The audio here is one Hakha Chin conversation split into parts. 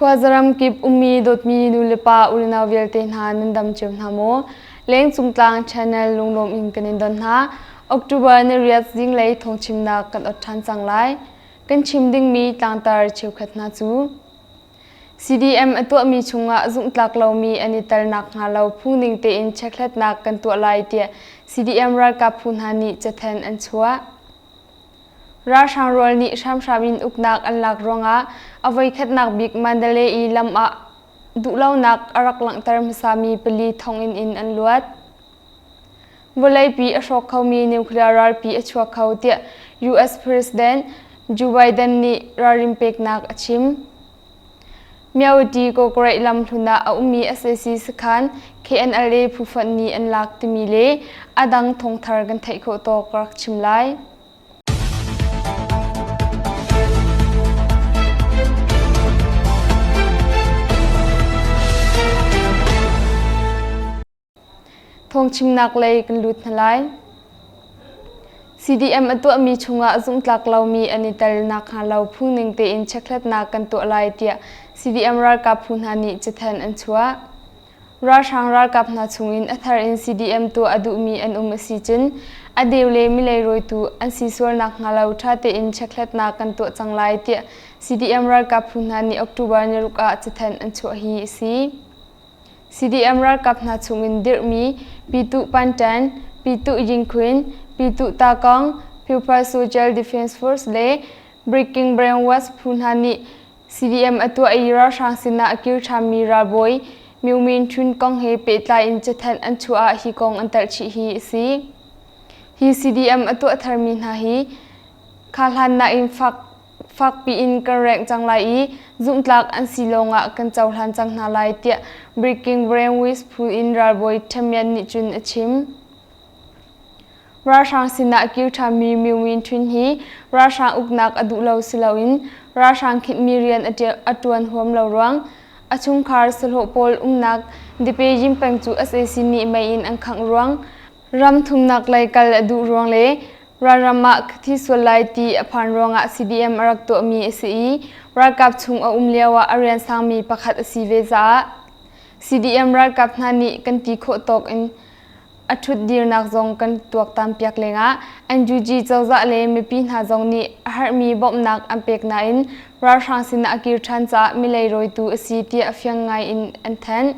Khuazaram kip ummi dawtmi nulepa unau vialte hna nan dam cio hna maw? Lengcung Tlang Channel lunglawm in kan in don hna. October ni riat zinglei thawngchimnak kan ot ṭhan cang lai. Kan chim dingmi tlangtar cheukhat hna cu CDM a tuahmi chungah zumhtlak lomi an i tel nakhnga lo phungning tein chekhlatnak kan tuah lai tiah CDM ralkap phu hna nih cathanh an chuah. Ralhrang rual nih hramhram in uknak an lak ruangah a voikhatnak bik Mandalay i lam ah duhlonak a rak langhter hmasami pali thonginn in an luat. Vawleipi a hrawk khomi nuclear ralpi a chuak kho tiah US President Joe Biden nih ralrin peknak a chim. Myawaddy Kawkaraih lam hlun ah a ummi sac sakhan KNLA phufonh nih an lak timi le a dang thawngthar kan theih khawh tawk ka rak chim lai. Thawngchimnak lei kan lut hna lai. CDM a tuahmi chungah zumhtlak lomi an i tel nakhnga lo phungning tein chekhlatnak kan tuah lai tiah CDM ralkap phu hna nih cathanh an chuah. Ralhrang ralkap hna chungin a thar in CDM tuah a duhmi an um a si cun a deu le milei rawitu an si sual nakhnga lo ṭha tein chekhlatnak kan tuah cang lai tiah CDM ralkap phu hna nih October ni ruk ah cathanh an chuah hi a si. CDM ralkap hna chungin dirhmi Pyituh Pantan, Pyituh Yingkhwin, Pyituh Takong, People's Social Defense Force le Breaking Brain West phu hna nih CDM a tuah i ralhrang sinah a kir ṭhanmi ralbawi Myo Min Htun kong he pehtlai in cathanh an chuah ah hi kong an telh chih hi a si. Hi CDM a tuah tharmi hna hi kha hlan nain fak fakpi in kan rengh cang lai i zumhtlak an si lawngah kan cohlan cang hna lai tiah Breaking Brainwaves phu in ralbawi Thamian nih cun a chim. Ralhrang sinah kir ṭhanmi Myo Min Htun hi ralhrang uknak a duh lo si loin ralhrang khinhmi rian a ṭuan huam lo ruang a chungkhar sahlawh pawl umnak Dipejin peng cu sac nih mei in an khangh ruang ram thumnak lei kal a duh ruang le Ralram ah ka thi sual lai ti a phan ruangah CDM a rak tuahmi a si i ralkap chung a um lioah a rian sangmi pakhat a si ve caah CDM ralkap hna nih kan ti khawh tawk in a ṭhutdirnak zong kan tuaktanpiak lengah NUG cozah le mipi hna zong nih a herhmi bawmhnak an pek nain ralhrang sinah a kir ṭhan caah milei rawitu a si tiah fiang ngai in an thanh.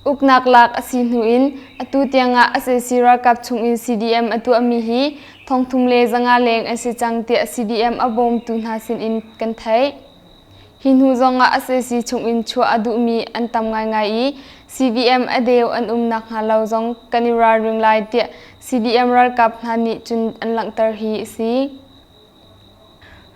Uknak lak a si hnu in atu tiangah sac ralkap chungin CDM a tuahmi hi 3500 leng an si cang tiah CDM a bawmtu hna sinin kan theih. Hi hnu zongah sac chungin chuah a duhmi an tam ngaingai i CDM a deu an um nakhnga lo zong kan i ralring lai tiah CDM ralkap hna nih cun an langhter hi a si.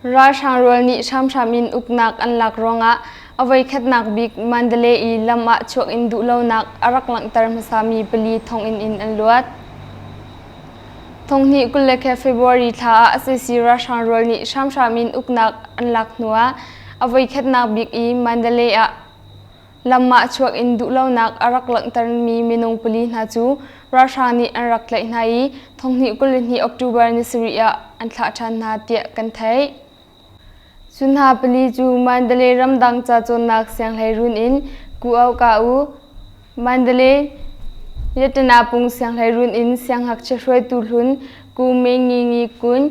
Ralhrang rual nih hramhram in uknak an lak ruangah a voikhatnak bik Mandalay i lam ah chuak in duhlonak a rak langhter hmasami pali thonginn in an luat. Thonghnih 21 February thla ah sac ralhrang rual nih hramhram in uknak an lak hnuah a voikhatnak bik i Mandalay ah Lam ah chuak in duhlonak a rak langhtermi minung pali hna cu ralhrang nih an rak tlaih hna i thonghnih 22 October ni sarih ah an thlah ṭhan hna tiah kan theih. Cu hna pali cu Mandalay ramdang ca cawnnak sianghleiruun in Ku Au Ka U, Mandalay Yatanapung sianghleiruun in sianghngakchia hruaitu hlun Ku Me Ngi Ngi Kun,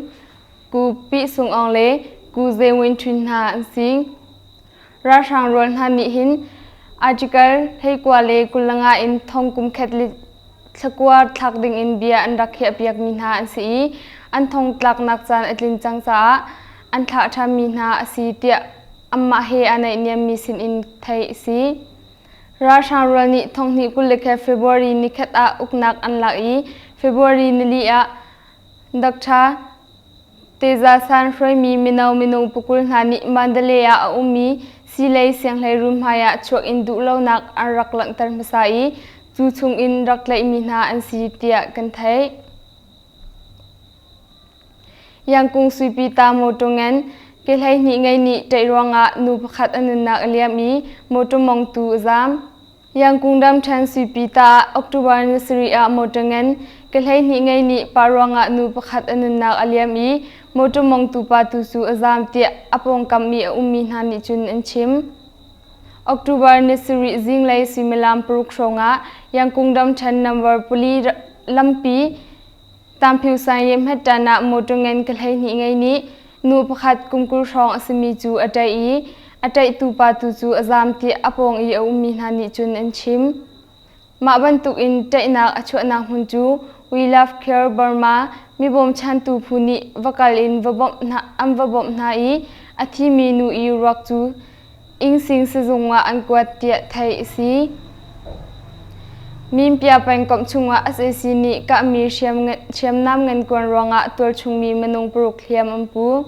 Ku Pi Sung Aung le Ku Ze Win Htun hna an si. Ralhrang rual hna nih hin article 21 le 25 in thong kum khat le thlakua thlak dingin bia an rak khiahpiakmi hna an si i an thong tlaknak caan a tlin cang caah an thlah ṭhanmi hna a si tiah anmah he aa naihniammi sinin theih a si. Ralhrang rual nih thonghnih 21 February nikhat ah uknak an lak i February nili ah Dr. Teza San hruaimi mino minung pakul hna nih Mandalay ah a ummi siilei sianghleiruun hmaiah chuak in duhlonak an rak langhter hmasa i cu chungin rak tlaihmi hna an si tiah kan theih. Yangkung Suipi ta mawṭaw ngan ke 12 ngei nih ṭaih ruangah nu pakhat a nunnak a liam i mawṭaw mongtu a zaam. Yangkung ramṭhen suipi ta October ni sarih ah motor ngan ke 12 ngei nih pa ruangah nu pakhat a nunnak a liam i motor mongtu pa tu cu a zaam tiah a pawngkam i a ummi hna nih cun an chim. October ni sarih zinglei suimilam paruk hrawngah Yangkung ramṭhen number pali lampi Tamphiu Sanye hmetṭan ah motor ngan ka 12 ngei nih nu pakhat kum 20 hrawng a simi cu a ṭaih i a ṭaihtu pa tu cu a zaam tiah a pawng i a ummi hna nih cun an chim. Mah bantukin ṭaihnak a chuahnak hmun cu We Love Care Burma mibawmchantu phu nih va kal in va bawmh hna, an va bawmh hna i a thimi nu i ruak cu Ingsing sizung ah an kuat tiah theih a si. Minpia pengkomh chungah sac nih kahmi hriamnam ngankuan ruangah tualchungmi minung paruk hliam an pu.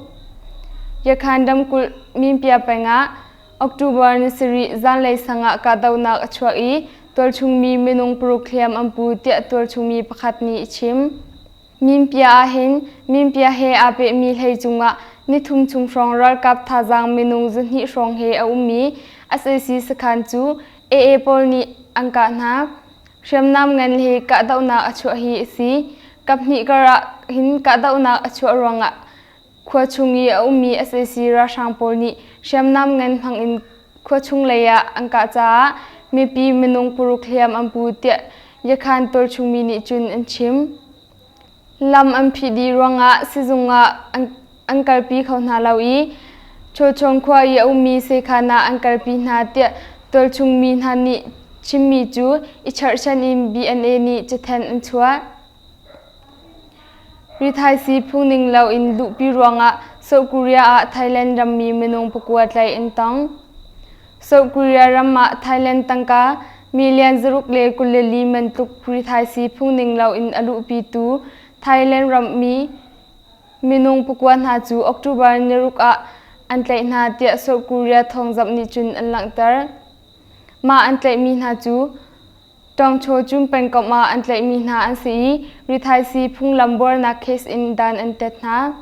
Yakhan ramkulh Minpia peng ah October ni sarih zanlei sang ah kahdohnak a chuak i tualchungmi minung paruk hliam an pu tiah tualchungmi pakhat nih a chim. Minpia ahhin Minpia he aa pehmi hlei cungah nithum chung hrawng ralkap thazaang minung zahnih hrawng he a ummi sac sakhan cu AA pawl nih an kah hna. Hriamnam ngan he kahdohnak a chuah hi a si. Kaphnih kar ah hin kahdohnak a chuah ruangah khua chung i a ummi sac ralhrang pawl nih hriamnam ngan hmang in khua chung lei ah an kah caah mipi minung paruk hliam an pu tiah Yakhan tualchungmi nih cun an chim. Lam an phih dih ruangah sizung ah an kalpi kho hna lo i Chawchawng khua i a ummi sekhan ah an kalpi hna tiah tualchungmi hna nih chimmi cu i cherhchan in BNA nih cathanh an chuah. Rithaisii phungning loin luhpi ruangah South Korea ah Thailand rammi minung pakua tlaih an tong. South Korea ram ah Thailand tangka million 624 man tluk rithaisii phungning loin a luhpitu Thailand rammi minung pakua hna cu October niruk ah an tlaih hna tiah South Korea thawngzamh nih cun an langhter. Mah an tlaihmi hna cu Tawngchaw Cun pengkomh ah an tlaihmi hna an si i rithaisii phunglam buarnak case in dan an tet hna.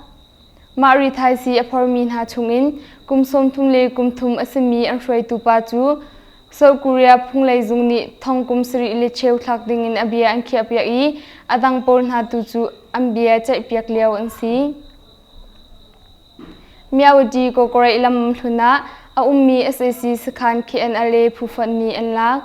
Mah rithaisii a phormi hna chungin kum 30 le kum thum a simi an hruaitu pa cu South Korea phunglei zung nih thong kum sarih le cheu thlak dingin a bia an khiahpiak i a dang pawl hna tu cu an bia ceihpiak lio an si. Myawaddy Kawkawraih lam hlun ah a ummi sac sakhan KNLA phufonh nih an lak.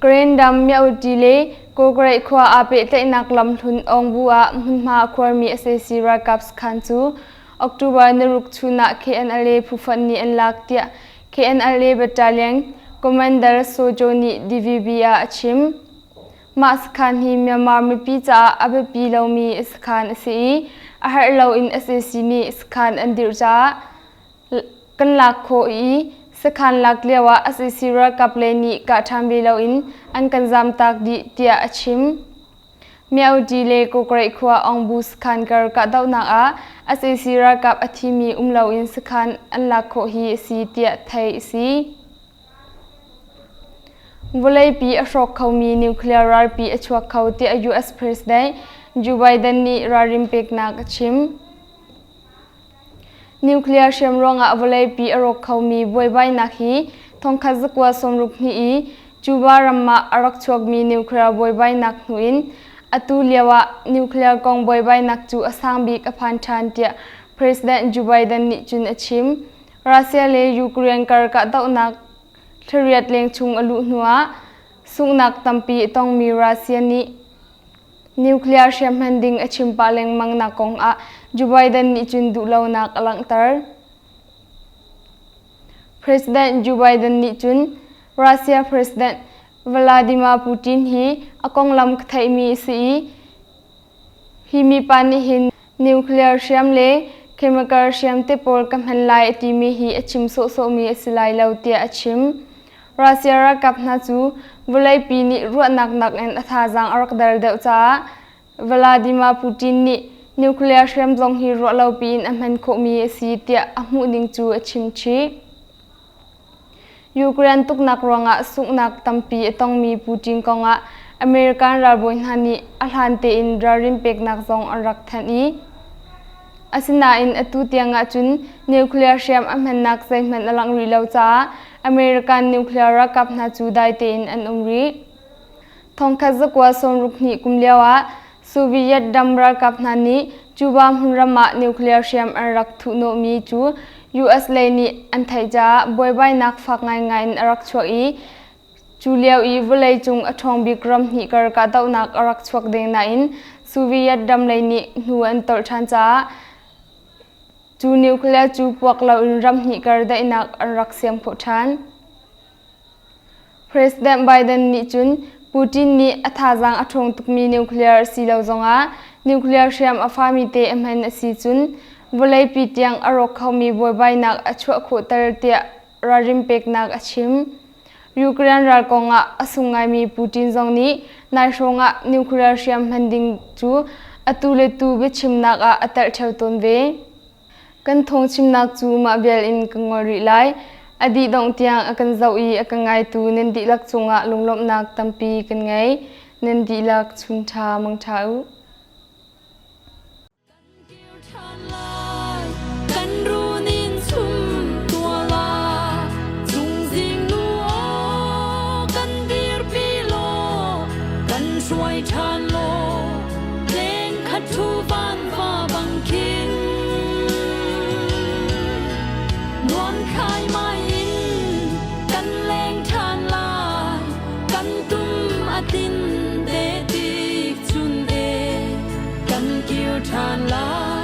Karen ram Myawaddy le Kawkawraih khua aa pehtlaihnak lam hlun Awngbu ah hmunhma a khuarmi sac ralkap sakhan cu October niruk chun ah KNLA phufonh nih an lak tiah KNLA Battalion Commander Sojo nih DVB ah a chim. Mah sakhan hi Myanmar mipi caah a biapi lomi sakhan a si i a herh loin sac nih sakhan an dirh caah kan lak khawh i sakhan lak lioah sac ralkap le nih kah ṭhan ve loin an kan zamtak dih tiah a chim. Myaudi le Kawkreih khua Aungbu sakhan kar kahdohnak ah sac ralkap a thimi um loin sakhan an lak khawh hi a si tiah theih a si. Vawleipi a hrawk khomi nuclear ralpi a chuak kho tiah US President Joe Biden nih ralrin peknak a chim. Nuclear hriam ruangah vawleipi a rawk khomi buaibainak hi thongkhat zakua sawmruk hnih i Cuba ram ah a rak chuakmi nuclear buaibainak hnu in atu lio ah nuclear kong buaibainak cu a sang bik a phan ṭhan tiah President Joe Biden nih cun a chim. Russia le Ukraine kar kahdohnak thlariat leng chung a luh hnuah sunghnak tampi a tongmi Russia nih nuclear hriam hman ding a chim pah lengmang nak kong ah Joe Biden nih cun duhlonak a langhter. President Joe Biden nih cun Russia President Vladimir Putin hi a konglam ka theihmi a si i Hi mipa nih hin nuclear hriam le chemical hriam te pawl ka hman lai a timi hi a chim sawhsawhmi a si lai lo tiah a chim. Russia ralkap hna cu vawleipi nih ruahnak nakin a thazaang a rak der deuh caah Vladimir Putin nih nuclear hriam zong hi ruahlopi in a hman khawhmi a si tiah a hmuhning cu a chim chih. Ukraine tuknak ruangah sunghnak tampi a tongmi Putin kongah American ralbawi hna nih a hlan tein ralrin peknak zong an rak thanh i asinain atu tiang ahcun nuclear hriam a hmannak zeihmanh a langh rih lo caah American nuclear ralkap hna cu dai tein an um rih. Thongkhat zakua sawmruk hnih kum lio ah Soviet ram ralkap hna nih Cuba hmunram ah nuclear hriam an rak thuhnawhmi cu US lei nih an theih caah buaibainak fak ngaingai in a rak chuak i cu lio i vawleicung a ṭhawng bik ram hnih kar kahdohnak a rak chuak deng nain Soviet ram lei nih hnu an tolh ṭhan caah cu nuclear cu puak loin ram hnih kar daihnak an rak siam khawh ṭhan. President Biden nih cun Putin nih a thazaang a ṭhawng tukmi nuclear a si lo zongah nuclear hriam a fami te a hman a si cun vawleipi tiang a rawk khomi buaibainak a chuah khawhter tiah ralrin peknak a chim. Ukraine ral kongah a sung ngaimi Putin zong nih nai hrawng ah nuclear hriam hman ding cu atu le tu biachimnak ah a telh ṭheo tawn ve. Kan thawngchimnak cu mah vial in ka ngol rih lai. A dih dongh tiang a kan zoh i a ka ngaitu nan dihlak cungah lunglawmhnak tampi kan ngei. Nan dihlak chun ṭha mang ṭha u. Kan runin chum tua la chungzing nu aw kan dirpi law kan hruai ṭhan law leng khat thu van va bang khin nuam khai mai in kan leng ṭhan lai kan tum a tin te tik chun e kan kir ṭhan lai.